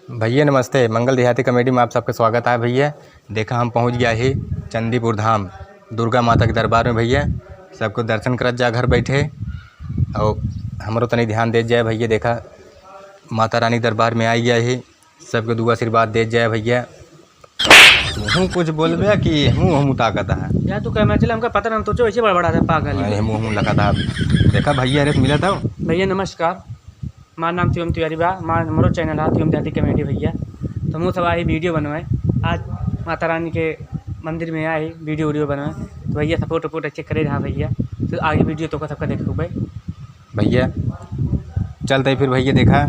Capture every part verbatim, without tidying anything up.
भइया नमस्ते, मंगल देहाती कॉमेडी में आप सबके स्वागत है भइया। देखा हम पहुँच गया ही चंदीपुर धाम दुर्गा माता के दरबार में भइया। सबको दर्शन करत जा घर बैठे, और हमरो तनी ध्यान देत जाए भइया। देखा माता रानी के दरबार में आई गया ही, सबके दुआ आशीर्वाद देत जाए भइया। तू कुछ बोलबे कि हमू हमू ताकत है? यार तू कह मैं चले, हमका पता ना, हम तो ऐसे बड़बड़ा था पागल। अरे हमू हमू लगा था। देखा भइया रे मिला था। भइया नमस्कार, हमार नाम शिवम तिवारी बा, हमार हमरो चैनल है शिवम देहाती कॉमेडी भइया। तो हमहू सब आई वीडियो बनवाए, आज माता रानी के मंदिर में आई वीडियो वीडियो बनवाए। तो भइया सपोर्ट वपोर्ट अच्छे करे रहा भइया, तो आगे वीडियो तो का सबका देख पाए। भइया चलते फिर भइया देखा।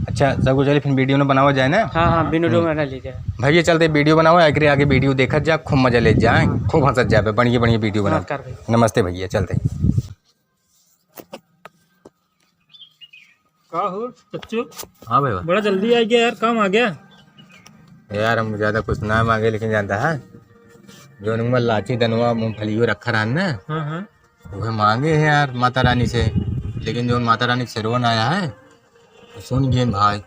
अच्छा सब कुछ चले फिर वीडियो में बनावा जाए ना। हाँ हाँ, बिनु हम्म। डोंगा ना ले जाए। भइया चलते वीडियो बनावा, एकरे आगे वीडियो देखत जा, खूब मजा ले जाए, खूब हंसत जाबे, बढ़िया बढ़िया वीडियो बना। नमस्कार भइया। नमस्ते भइया, चलते। का हो चच्चू? हाँ भइया। बड़ा जल्दी आ गया यार, काम आ गया। यार हम ज्यादा कुछ ना मांगे, लेकिन जानता है जो उनमें लाची दनवा मूंगफलियो रखा रहा ना, हाँ हाँ। वह मांगे है यार माता रानी से, लेकिन जो माता रानी के सिरवन आया है, तो सुन गए भाई। ये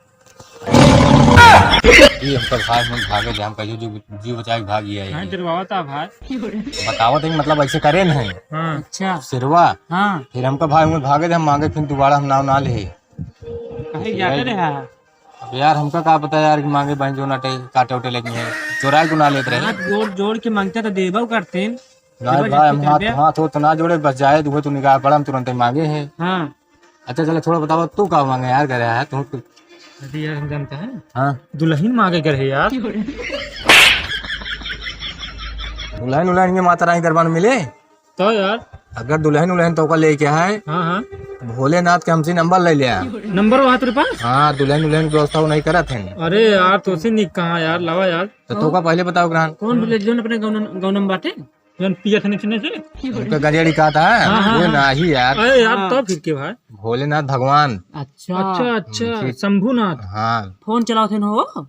हमका भाई हम भागे थे, हम कहियो जीव, जीव बचा के भाग गया हाँ, है। डरवावा था भाई। बतावा तो मतलब ऐसे करे नहीं। हाँ। अच्छा। सिरवा। हाँ। फिर हमका भाई हम भागे थे, हम मांगे फिर दोबारा हम नाव ना ले। कहीं जाते रहे हाँ। अब यार हमका का पता यार कि मांगे बहन जो नटे काटे उटे लेके हैं, चोराए गुना लेत रहे। हाथ जोड़ जोड़ के मांगते तो देबो करते हैं। ना देबो भाई, हम करते हाथ, हैं। हाथ हो तो ना जोड़े, बस जाए दुहे तो निगाह पड़ा, हम तुरंत ही मांगे हैं। हाँ। अच्छा चलो छोड़ो, बताओ तू का मांगे यार, करे है तू? अरे यार हम जानता है। हाँ। दुल्हन मांगे करे है यार। दुल्हन उल्हन ये माता रानी दरबार में मिले? तो यार। अगर दुल्हन उल्हन तो का लेके आए, हाँ, हाँ। भोलेनाथ के हमसे नंबर ले लिया। नंबर वहाँ तेरे पास? हाँ, दुल्हन उल्हन की व्यवस्था वो नहीं करत हैं। अरे यार, तो से निक कहाँ यार, लावा यार। तो तोका पहले बताओ ग्रहण। कौन भोले जोन अपने गौनम, गौनम बाटे? जोन पिया खाने से नहीं से? उनका गजेड़ी कहा था, हाँ, हाँ, वो हाँ। नाही यार। अरे यार, हाँ। तो फिर के भाई? भोलेनाथ भगवान। अच्छा। अच्छा, अच्छा, उनकी शंभुनाथ। हाँ। फोन चलाओ थे न हो?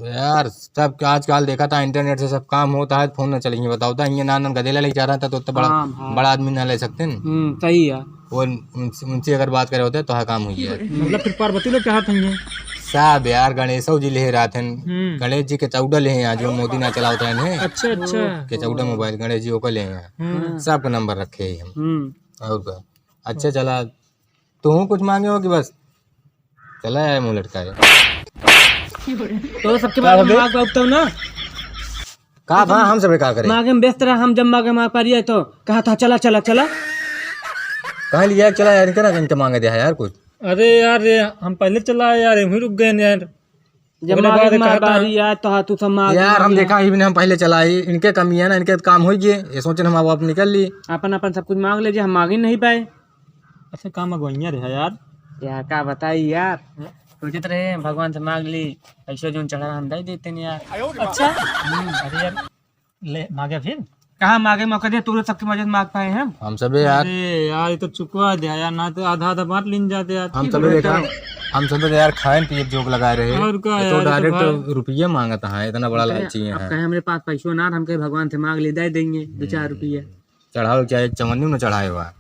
यार, सब के आजकल देखा था, इंटरनेट से सब काम होता है, फोन न चलेंगे, बताओ तो, ये नान नान गदेला लेके जा रहा था, तो उतना बड़ा, हाँ, हाँ। बड़ा आदमी ना ले सकते न। हम्म, सही है। वो उन-, उनसे, उनसे अगर बात करे होते, तो हाँ काम हुई है। मतलब, फिर पार्वती लोग के हाथ होंगे? सब यार, गणेशो जी ले रहा थे, हम्म। गणेश जी के चौदह ले हैं, आज वो मोदी ना चलावता है, अच्छा, अच्छा। के चौदह मोबाइल गणेश जी ओकर ले हैं। हम्म। सबके नंबर रखे हैं हम। हम्म। और का? अच्छा, चला, तू कुछ मांगे हो कि बस? चला यार, मुंह लटकाए। तो सबके का बारे में बे? मांग पाउब तब ना। का बा, हम सबे का करे? मांगे में व्यस्त रहा, हम जब मांगे मांग पा रही है तो कहा था, "चला, चला, चला।" कहाँ लिया, चला यार, इनके ना, इनके मांगे दे यार कुछ। अरे यार, ये हम पहले चला आए यार, यहीं रुक गए यार। जब ओकरे मांगे बाद मांग कहा पा था रही है तो हाँ, तू सब मांग यार, हम मांग देखा ही भी नहीं, हम पहले चला आई, इनके कमी है ना, इनके काम हो गए, ये सोचे हम अब निकल ली। अपन, अपन सब कुछ मांग ले जे, हम मांग ही नहीं पाए। अच्छा, का मगवइया रहे यार? यार, का बताई यार, हाँ? सोचत रहे भगवान से मांग ली, ऐसे जोन चढ़ा हम दे देते हैं यार। अच्छा। हम्म। अरे यार, ले मांगे फिर? कहाँ मांगे मौका दे, तू सबके मजे से मांग पाए हम। हम सबे यार। अरे यार, ये तो चुकवा दे यार, ना तो आधा आधा बांट लीन जाते यार। हम सबे देखा, हम सबे तो यार खाए पिए जोग लगाए रहे। और का ये तो यार, ये तो direct भाई। रुपये मांगता है, इतना बड़ा अरे, लालची अब है। कहे हमरे पास पैसो ना, हम कहे भगवान से मांग ले, दे देंगे दो चार हम्म। रुपये। चढ़ाओ क्या, एक चवन्नी में चढ़ाए हुआ।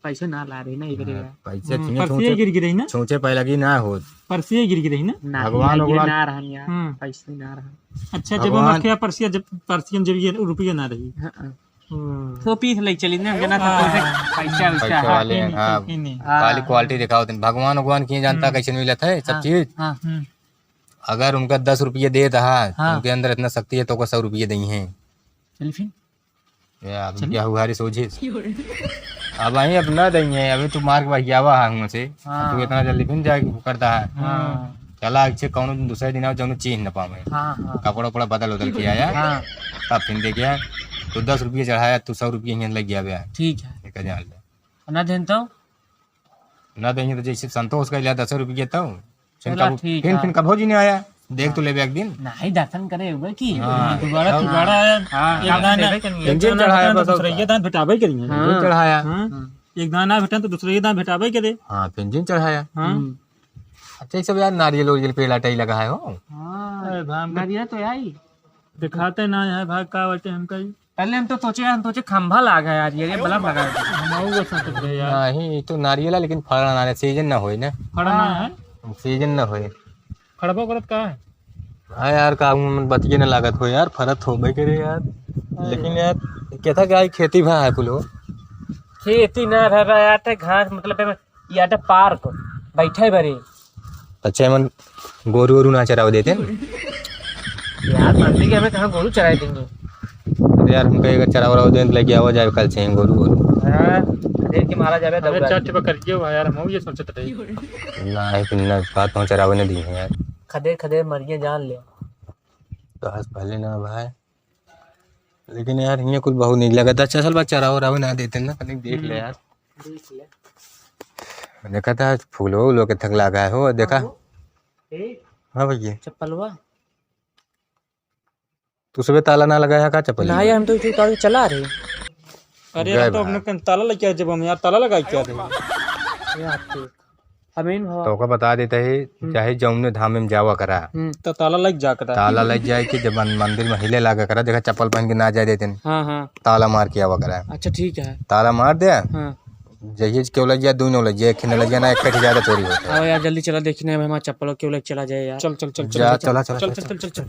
पैसा ना ला रही ना इधर हाँ, यार। पैसे हम्म, छीने परसिया छूछे, गिर गिर रही ना? छूछे पै लगी ना हो। परसिया गिर गिर रही ना? ना, भगवान, ना, ये भगवान। ना रहन यार, हाँ। पैसे ना रहन। अच्छा, जब हम भगवान। रखे परसिया, जब परसिया में जब ये रुपया ना रही। हाँ, हाँ। हम्म। तो पीस ले चली ना, जना सब हाँ। पैसा वैसा पैसा है। वाले हैं, नहीं, हाँ। नहीं, नहीं। हाँ। खाली quality दिखाओ तुम। भगवान, भगवान की जानता हम्म। कैसे मिलत है सब हाँ, चीज। हाँ। हम्म। अगर उनका दस रुपये देत हा, हाँ। उनके अंदर इतना शक्ति है, तो को सौ रुपये दई हैं। चल फिर। यार, चल। क्या हुआ रे सोझे से? अब आई अब ना दई हैं, अभी तू मार के बहियावा हा हुआ से, हाँ। तू इतना जल्दी फिर जाए करता है। हाँ। चला, अच्छे कौनो दिन दूसरे दिन आओ, जौनो चीज न पावे। हाँ, हाँ। कपड़ा उपड़ा बदल उदल के आया, हाँ। तब फिर दे गया, तो दस रुपये चढ़ाया, तू सौ रुपये यहाँ लग गया बे। ठीक है। एक हजार ले। ना देन तो? ना देंगे तो जैसे संतोष का लिया दस रुपये तो, फिर चला, कब-, ठीक फिर, है। फिर कभो जी नहीं आया, देख तो हाँ। लेबे एक दिन। नहीं, दर्शन करे हुए की। हाँ। दोबारा, तब दोबारा आया। हाँ। एक दाना, एक इंजन दाना चढ़ाया भेटा तो बस दूसरा और ये दाना भेटाबे करेंगे। इंजन हाँ। चढ़ाया। हाँ। हाँ। एक दाना भेटा तो दूसरा ये दाना भेटाबे करे। हाँ, फिर इंजन चढ़ाया। हाँ। हम्म। अच्छा, ये सब यार नारियल ओरियल पेड़ अटाई लगा है हो। हाँ। अरे भाई, हम तो नारियल तो है ही। दिखाते ना है भाई, का बाटे हमका ही। पहले हम तो सोचे, हम सोचे खंभा लागा है यार, ये बल्ब लगा है। हम वो सोचत रहे यार। नहीं, ये तो नारियल है, लेकिन फड़ा ना है, सीजन ना होए ना। फड़ा ना है? सीजन ना होए। खड़बो करत का है? हाँ यार, का मन बतिये न लागत हो यार, फरत होबे करे यार। हाँ। लेकिन यार, केथा गाय खेती भा है कुल हो? खेती ना रह रहा यार, ते घास मतलब ये आटे पार्क बैठे बरे। अच्छा, मन गोरू वोरू ना चरावे देते न? यार, मंदिर के हमें कहाँ गोरू चराए देंगे? अरे यार, हमका अगर चरावे रहो देन, लेके आवा जाए कल से ही गोरू वोरू। हाँ, खदेड़ के मारा जावे, अरे दौड़ा चार के। टिपा कर दियो भाई यार, हम ये सोचत रही। ना है, पिन्ना बात पहुँच चरावे न दी है यार। खदेड़, खदेड़ मरिए जान ले। तो हंस पहले ना भाई। लेकिन यार, हियाँ कुल बहुत नीक लगत। अच्छा, असल बात चरावे रहो ना देते ना, तनिक देख ले हम्म। यार। देख ले। देखा था, फूलो उलो के थक लागा है हो, देखा? हाँ हो। ए, हाँ भैया। चप्पलवा? तू सुबह ताला ना लगाया का चप्पल ना में? यार, हम तो इसे उतार के चला रहे। अरे, गए हम तो बा। अपने कन ताला लेके आए, जब हम यार ताला लगाई क्या रहे? ये आपके। अमीन भवा। तो ओका बता देते ही, हम्म। चाहे जौने धाम में जावा करा। हम्म, तो ताला लग जा करा। ताला लग जाए कि जब मन-, मंदिर में हिले लागा करा, देखा चप्पल पहन के ना जाए देते हैं। हाँ, हाँ। ताला मार के आवा करा। अच्छा, ठीक है। ताला मार दे। हाँ। जहिए केवल लग जाए, दू नौ लग जाए, एक नौ लग जाए ना, एक कट ज्यादा चोरी होता है। आओ यार, जल्दी चला, देखी ना, हमारा चप्पल केवल चला जाए यार। चल, चल, चल, चल, जा, चल, चला, चला, चल, चला, चल, चल, चल, चल, चल।